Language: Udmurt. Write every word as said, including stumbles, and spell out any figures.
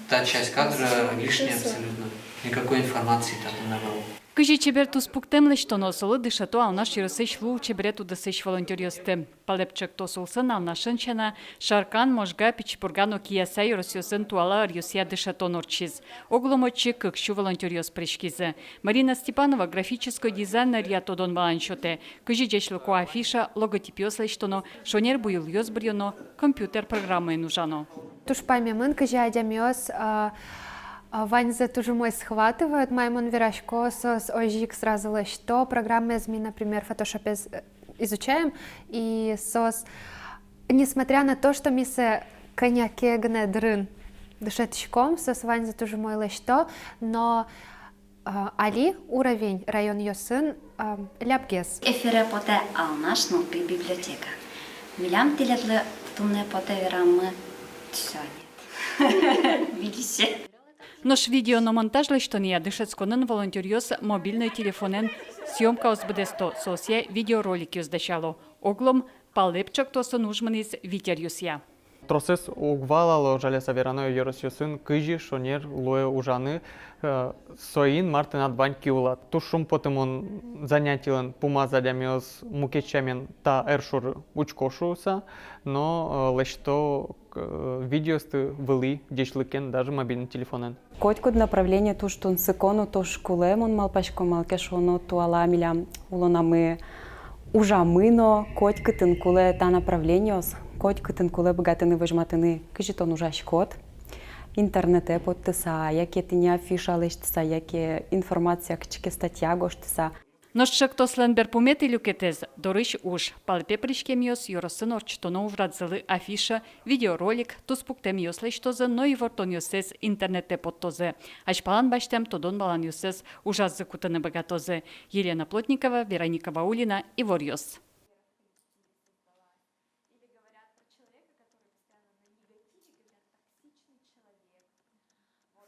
Та часть кадра лишняя абсолютно. Никакой информации там не было. Кызьы чебер туспуктэм лэсьтоно, солы дышето Алнаш ёросысь лулчеберет удысысь волонтёръёсты. Палэп ӵектос улсын Алнашын сяна, Шаркан, Можга, Пичи Пурга но Кияса ёросъёсын туала ӧръёсъя дышетон ортчиз. Оглом отчы кык сю волонтёръёс пыриськизы. Марина Степанова графической дизайнеръя тодон-валан сётэ. Кызьы ӟечлыко афиша, логотипъёс лэсьтоно, шонер буёлъёс быръёно, компьютер программаен ужано. Туж паймемын, кызьы адямиос, а, а, ваньзэ туж умой схватывают, мае мон верасько, соос озьы ик сразу лэсьто. Программаез ми, например, фотошопез, э, изучаем, и соос, несмотря на то, что ми сое кӧня ке гинэ дырын дышетӥськом, соос ваньзэ туж умой лэсьто, но А, али уровень районъёсын, а, лябгес. Эфире потэ Алнаш нылпи библиотека. Милям тӥледлы туннэ потэ вераммы: тсё, нет. Видисе. Нош видео но монтаж лэсьтонъя дышетсконын волонтёръёс мобильной телефонэн съёмкаос быдэсто, соосъя видеороликъёс дасяло. Оглом Палэп ӵектосын уж мынӥз вить ӧръёсъя. Тросэз уг валало, жаляса верано, ёросъёсын кызьы шонер луэ ужаны, э, соин мар тынад вань ки улад. Туж шумпотымон, занятиелэн пумаз адямиос, мукет сямен, та ӧр шоры учко шуыса, но, э, лэсьто, э, видеосты вылӥ ӟечлыкен, даже мобильный телефонэн. Котькуд направление туж тунсыко но туж кулэ, мон малпасько, малы ке шуоно, туала милям улонамы, ужамы но котькытын кулэ та направлениос, котькытын кулэ быгатыны возьматыны, кызьы тон ужаськод, интернетэ поттыса, яке тӥни афиша лэсьтыса, яке информация, кыӵе ке статья гожтыса. Нош ӵектослэн берпуметӥ люкетэз — дорысь уж. Палэпе пыриськемъёс ёросын ортчытоно ужрадзылы афиша, видеоролик, туспуктэмъёс лэсьтозы но ивортонъёссэс интернетэ поттозы. Азьпалан басьтэм тодон-валанъёссэс ужазы кутыны быгатозы. Елена Плотникова, Вероника Ваулина, «Иворъёс».